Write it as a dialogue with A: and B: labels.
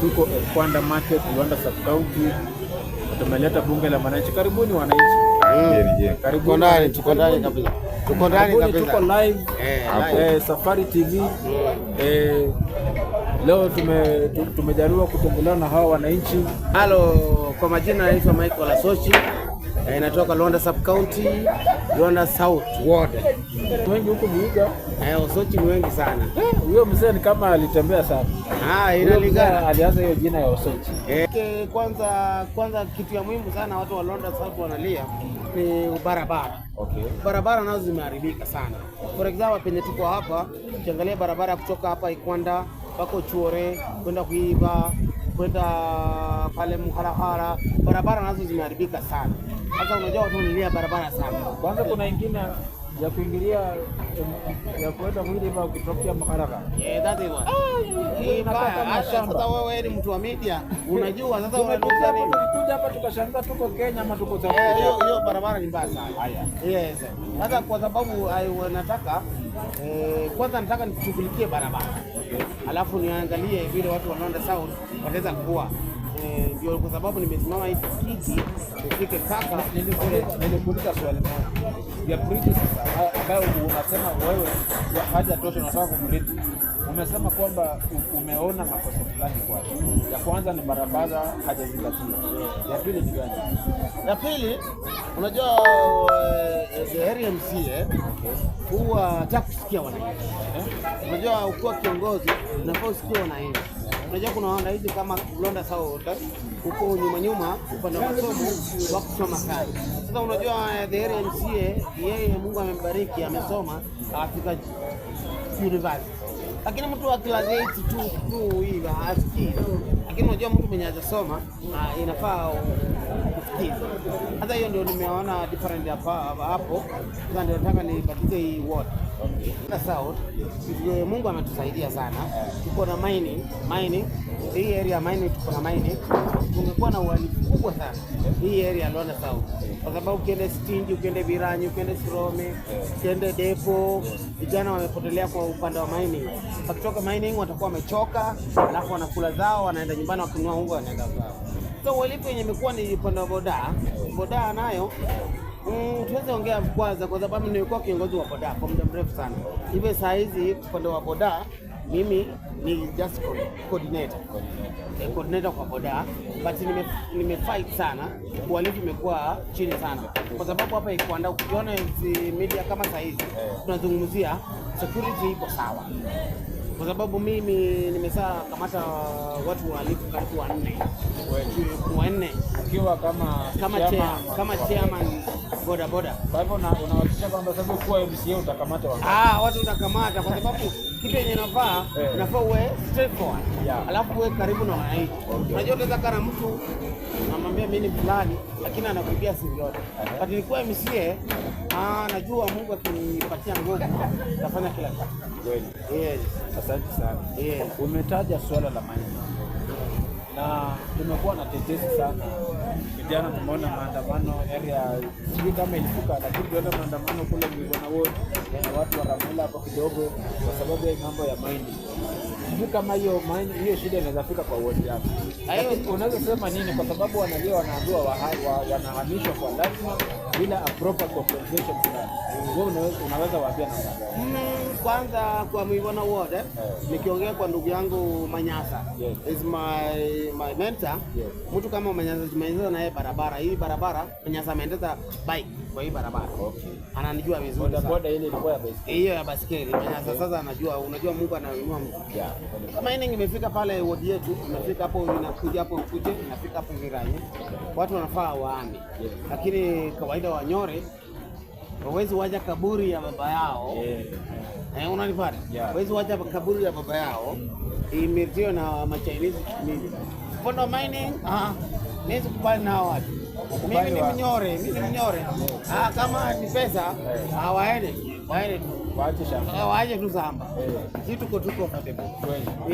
A: Tuko Kwanda Market, Luanda Sub County. Tumeleta bunge la wananchi. Karibuni wananchi. Karibuni
B: Tuko ndani,
A: wananchi.
B: tuko ndani
A: Karibuni.
B: kabisa. Tuko ndani
A: Karibuni,
B: kabisa.
A: tuko live
B: Live.
A: Safari TV. Leo tumejaribu kutembelewa na hawa wananchi.
B: Halo, kwa majina naitwa Michael Asochi. Natoka Luanda Sub County, Luanda South Ward.
A: Wengi huku Vihiga.
B: Osochi ni wengi sana.
A: Huyo mzee ni kama alitembea sana.
B: Ah,
A: Huyo mzee
B: inalingana.
A: alianza hiyo jina ya Osochi.
B: Kwanza kitu ya muhimu sana watu wa Luanda South wanalia ni barabara. Barabara nazo zimeharibika sana. For example, penye tuko hapa, ukiangalia barabara kutoka hapa Ikwanda mpaka Chuore kwenda Kuiba kwenda pale Muharahara, barabara nazo zimeharibika sana. Sasa unajua watu wanalia barabara sana.
A: Kwanza kuna ingine ya kuingilia ya kuenda Kuiba ukitokea Mharaka.
B: Yeah, that is one. Hii
A: Inakaa
B: mbaya.
A: kama
B: Hata
A: shamba.
B: sasa wewe ni mtu wa media, unajua sasa
A: Tumekuja
B: unauliza
A: hapa
B: nini?
A: Tulikuja hapa tukashangaa tuko Kenya ama tuko South
B: Eh,
A: Africa.
B: hiyo barabara ni mbaya sana.
A: Haya.
B: Yes. Sasa kwa sababu nataka kwanza nataka nishughulikie barabara. Alafu niangalie vile watu wa Luanda South wataweza kuwa ndio kwa sababu nimesimama hii kiti nifike mpaka
A: Nilikuuliza swali moja ya predecessor ambayo unasema wewe hajatosha, unataka kumrithi. Umesema kwamba umeona makosa fulani kwake. Ya kwanza ni barabara hajazingatia. Ya pili ni gani?
B: Ya pili, unajua the area MCA huwa hataki kusikia wananchi. Unajua ukiwa kiongozi unafaa usikie wananchi. Unajua kuna wananchi kama Luanda South huko nyuma nyuma upande wa masomo wa kusoma sana. Sasa unajua the area MCA yeye Mungu amembariki amesoma afika university. Lakini mtu wa class 8 tu hivi hasikii. Lakini unajua mtu mwenye hajasoma inafaa kusikiza. Sasa hiyo ndio nimeona different hapa hapo. Sasa ndio nataka nibadilishe hii ward. Na South, Mungu ametusaidia sana. Tuko na mining hii area mining, tuko na mining. Tungekuwa na uhalifu kubwa sana hii area ya Luanda South, kwa sababu ukienda Stingi, ukienda Viranyi, ukienda Sirome, ukienda Depo, vijana wamepotelea kwa upande wa mining. Wakitoka mining watakuwa wamechoka, alafu wanakula zao, wanaenda nyumbani, wakinunua unga wanaenda zao. So uhalifu yenye imekuwa ni upande wa boda boda nayo tuweze ongea kwanza, kwa sababu nimekuwa kiongozi wa boda kwa muda mrefu sana. Hivyo saa hizi upande wa boda mimi ni just coordinator. Coordinator kwa boda but nime fight sana, uhalifu imekuwa chini sana, kwa sababu hapa Ikwanda ukiona hizi media kama saa hizi tunazungumzia security iko sawa, kwa sababu mimi nimesha kamata watu wahalifu karibu wanne wanne
A: Ukiwa kama
B: kama
A: chairman
B: kama chairman boda boda.
A: Kwa hivyo unahakikisha kwamba sasa ukiwa MCA utakamata wangapi?
B: Ah, watu utakamata kwa sababu kitu yenye inafaa inafaa uwe straightforward. Alafu uwe karibu na wananchi. Unajua utaweza kaa na mtu namwambia mimi ni fulani, lakini anakuibia siri yote. But nilikuwa MCA, najua Mungu akinipatia nguvu nitafanya kila kitu.
A: Kweli.
B: Yes.
A: Asante sana.
B: Yes.
A: Umetaja swala la mining na tumekuwa na tetesi sana vijana, tumeona maandamano area, sijui kama ilifika, lakini tuliona maandamano kule Mlivona Ward na watu wa Ramula hapo kidogo, kwa sababu ya mambo ya mining. Sijui kama hiyo mining, hiyo shida inaweza fika kwa ward yako, lakini unaweza sema nini? Kwa sababu wanalia, wanaambiwa wanahamishwa kwa lazima bila a proper compensation plan. Wewe unaweza waambia namna gani?
B: Kwanza kwa Mwivona Ward nikiongea kwa ndugu yangu Manyasa is my mentor. Mtu kama Manyasa, Manyasa naye barabara hii barabara Manyasa ameendesha bike kwa hii barabara ananijua vizuri
A: Boda
B: sana.
A: boda ile ilikuwa ya baiskeli.
B: Hiyo ya baskeli Manyasa sasa anajua, unajua Mungu anainua mtu. Kama mining imefika pale ward yetu, imefika hapo, inakuja hapo ukuje, inafika hapo Viranyi, watu wanafaa waame, lakini kawaida Wanyore hawezi wacha kaburi ya baba yao. Unanipata?
A: Yeah.
B: Hawezi wacha kaburi ya baba yao imilitiwe na machinese nini. Upande wa mining, mimi sikubali na hao watu. Mimi ni Mnyore, mimi ni Mnyore. Kama ni pesa, waende, waende tu.
A: Waache shamba.
B: Waache tu shamba.
A: Eh.
B: Sisi tuko comfortable.
A: Kweli.
B: Yeah.